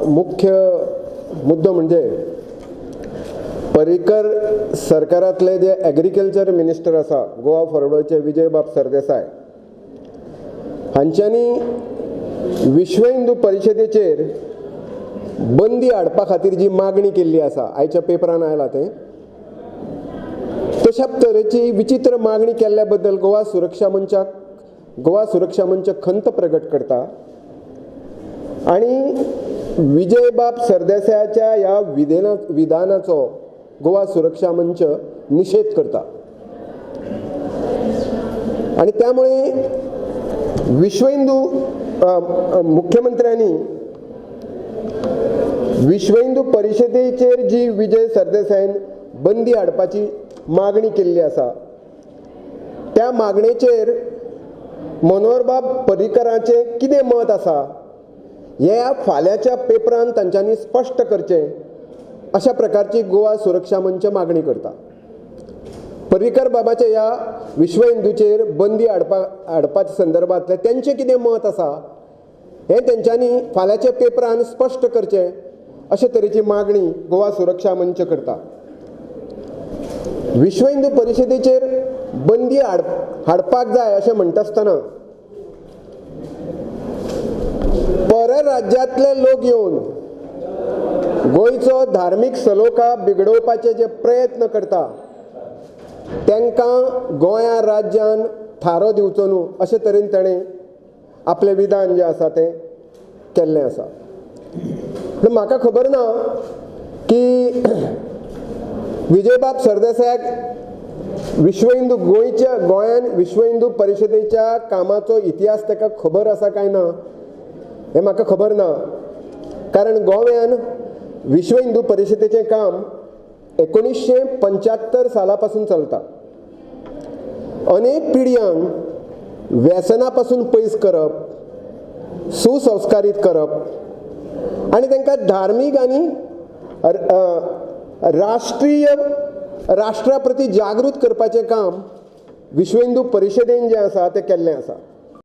मुख्य मुद्दो म्हणजे पर्रीकर सरकारांतले जे एग्रीकल्चर मिनिस्टर आसा गोवा फॉरवर्डाचे विजयबाब सरदेसाय हांच्यांनी विश्व हिंदू परिशदेचेर बंदी हाडपा खातीर जी मागणी केल्ली आसा, आयच्या पेपरान आयला तें, तशा तरेची विचित्र मागणी केल्ल्या बद्दल गोवा सुरक्षा मंच खंत प्रगट करता आनी विजयबाब सरदेसायाच्या ह्या विधानाचो गोवा सुरक्षा मंच निशेध करता आनी त्यामुळे विश्व हिंदू मुख्यमंत्र्यांनी विश्व हिंदू परिशदेचेर जी विजय सरदेसायान बंदी हाडपाची मागणी केल्ली आसा त्या मागणेचेर मनोहरबाब पर्रीकराचें कितें मत आसा हें फाल्यांच्या पेपरान तांच्यांनी स्पश्ट करचें अशा प्रकारची गोवा सुरक्षा मंच मागणी करता। पर्रीकर बाबाच्या ह्या विश्व हिंदूचेर बंदी हाडपाच्या संदर्भांतलें तेंचें कितें मत आसा हें तेंच्यांनी फाल्यांच्या पेपरान स्पश्ट करचें अशे तरेची मागणी गोवा सुरक्षा मंच करता। विश्व हिंदू परिशदेचेर बंदी हाडपाक जाय अशें म्हणटा आसतना परराज्यांतले लोक येवन गोंयचो धार्मीक सलोखा बिगडोवपाचे जे प्रयत्न करता तांकां गोंया राज्यान थारो दिवचो न्हू अशे तरेन ताणें आपलें विधान जें आसा तें केल्लें आसा। म्हाका खबर ना की विजयबाब सरदेसायाक विश्व हिंदू गोंयान विश्व हिंदू परिशदेच्या कामाचो इतिहास ताका खबर आसा काय ना हें म्हाका खबर ना, कारण गोव्यान विश्व हिंदू परिशदेचें काम 1975 साला पासून चलता। अनेक पिढयांक व्यसना पासून पयस करप, सुसंस्कारीत करप आनी तांकां धार्मीक आनी राष्ट्रीय राष्ट्रा प्रती जागृत करपाचें काम विश्व हिंदू परिशदेन जें आसा तें केल्लें आसा।